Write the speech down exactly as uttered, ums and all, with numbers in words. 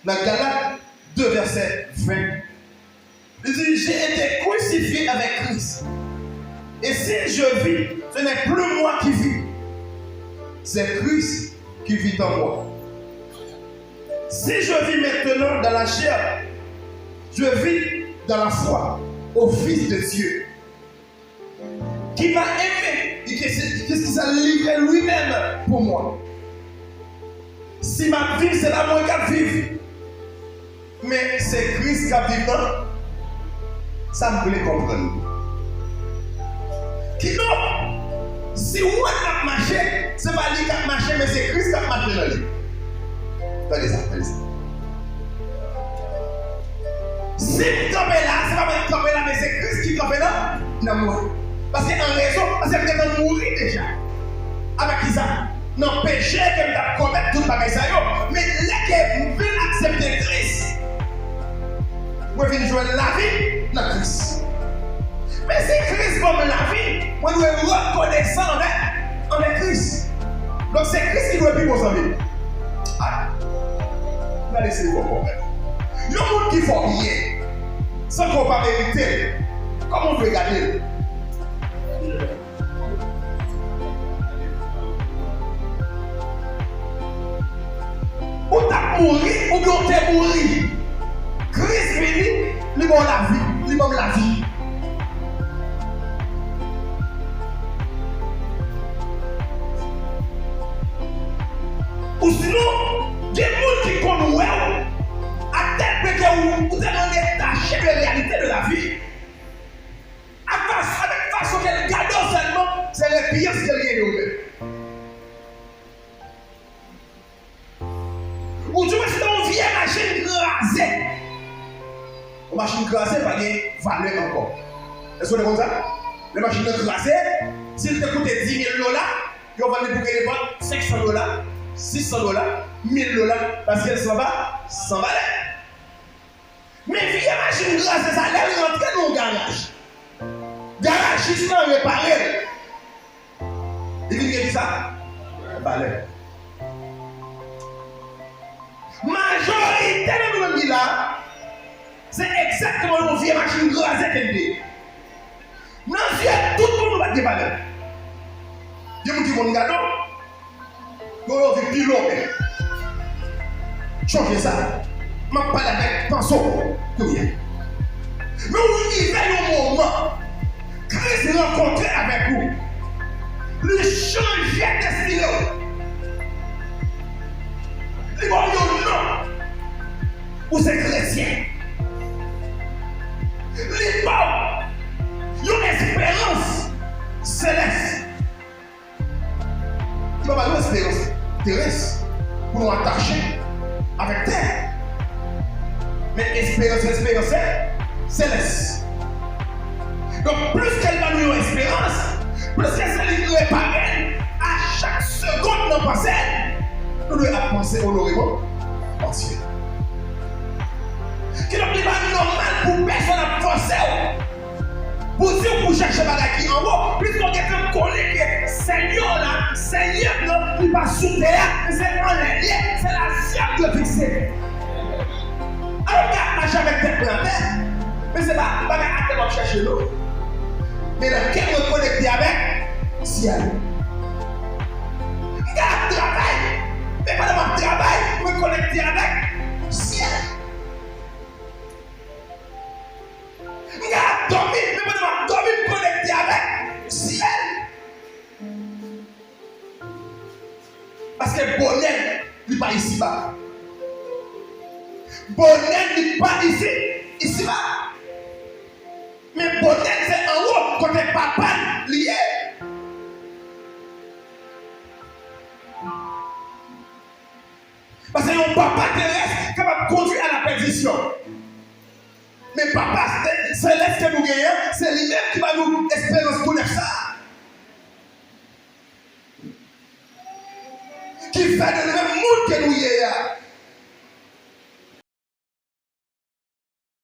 Nan Galat de vèsè ven, li di, j'ai été crucifié avec Christ. Et si je vis, ce n'est plus moi qui vis. C'est Christ qui vit en moi. Si je vis maintenant dans la chair, je vis dans la foi au Fils de Dieu, qui m'a aimé et qui, qui, qui s'est livré lui-même pour moi. Si m ap viv, se pa mwen k ap viv, men se Kris k ap viv nan sa m vle konprann. Kidonk, si w wè l ap mache, se pa li k ap mache, men se Kris k ap mache nan li. Tande sa, tande sa. Si m kanpe la, se pa mwen k kanpe la, men se Kris ki kanpe nan, nan mwen. Paske an rezon, paske m gentan mouri deja. Avèk kisa? Nan peche ke m t ap komèt, tout bagay sa yo. Men lè ke m vin aksepte Kris, mwen vin jwenn lavi nan Kris. Men si Kris ban m lavi, mwen dwe rekonesan anvè, anvè Kris. Donk se Kris ki dwe pi bon zanmi m. Ah, gade se yon konprann. Yon moun ki fè w byen, san ke w pa merite l, kòman w dwe gade l? Ou t ap mouri, oubyen w te mouri. Kris vini, li ba w lavi, li ban m lavi. Ou sinon, gen moun ki konn wè w, a tèl pwen ke ou, ou tèlman detache de reyalite de lavi, a fas, avèk fason ke l gade w sèlman, se repiyans ke l gen de ou menm. Ou di w se yon vye machin kraze. Yon machin kraze pa gen valè ankò. Èske w te konn sa? Lè machin nan kraze, si l te koute di mil dola, yo vann li pou gen nenpòt senk san dola, sis san dola, mil dola, paske l san va, san valè. Men vye machin kraze sa, lè l rantre nan yon garaj, garajis lan repare l. Li vin gen kisa? Valè. Majorite nan nou menm ki la, se egzakteman yon vye machin kraze ke n te ye. Nan zye tout moun, nou pa t gen valè. Gen moun ki konn gade w, yo, yo vin pi lonbè. Chonje sa. M ap pale avèk panse w kounye a. Men ou rive yon moman, Kris rankontre avèk ou. Li chanje destine w. Li ba w yon non. Ou se kretyen. Li ba w yon esperans selès. Li pa ba nou esperans terès pou nou atache avèk tè. Men esperans, esperans sè, selès. Donk, plis ke l ba nou yon esperans, plis ke se li ki repare n, a chak segonn nan panse n, nou dwe ap panse onoreman, paske kidonk li pa nòmal pou pèsonn ap fòse w pou di w pou chèche bagay ki anwo, piske w gentan konnen ke Senyè w la, Senyè m nan, li pa sou tè a, men se anlè l ye, se lasyèl dwe fikse. Alò, m ka ap mache avèk tèt mwen atè, men se pa bagay atè m ap chèche, non. Men nan kè mwen konekte avèk syèl. M ka ap travay, men pandan m ap travay, mwen konekte avèk syèl. M ka ap dòmi, men pandan m ap dòmi, m konekte avèk syèl. Paske bonè n, li pa isiba. Bonè n, li pa isi, isiba. Men bonè n, se anwo, kote papa n, li ye. Paske yon papa terès kapab kondui a la pèdisyon. Men Papa selès ke nou genyen an, se li menm ki ba nou esperans tou nèf sa a. Qui fait de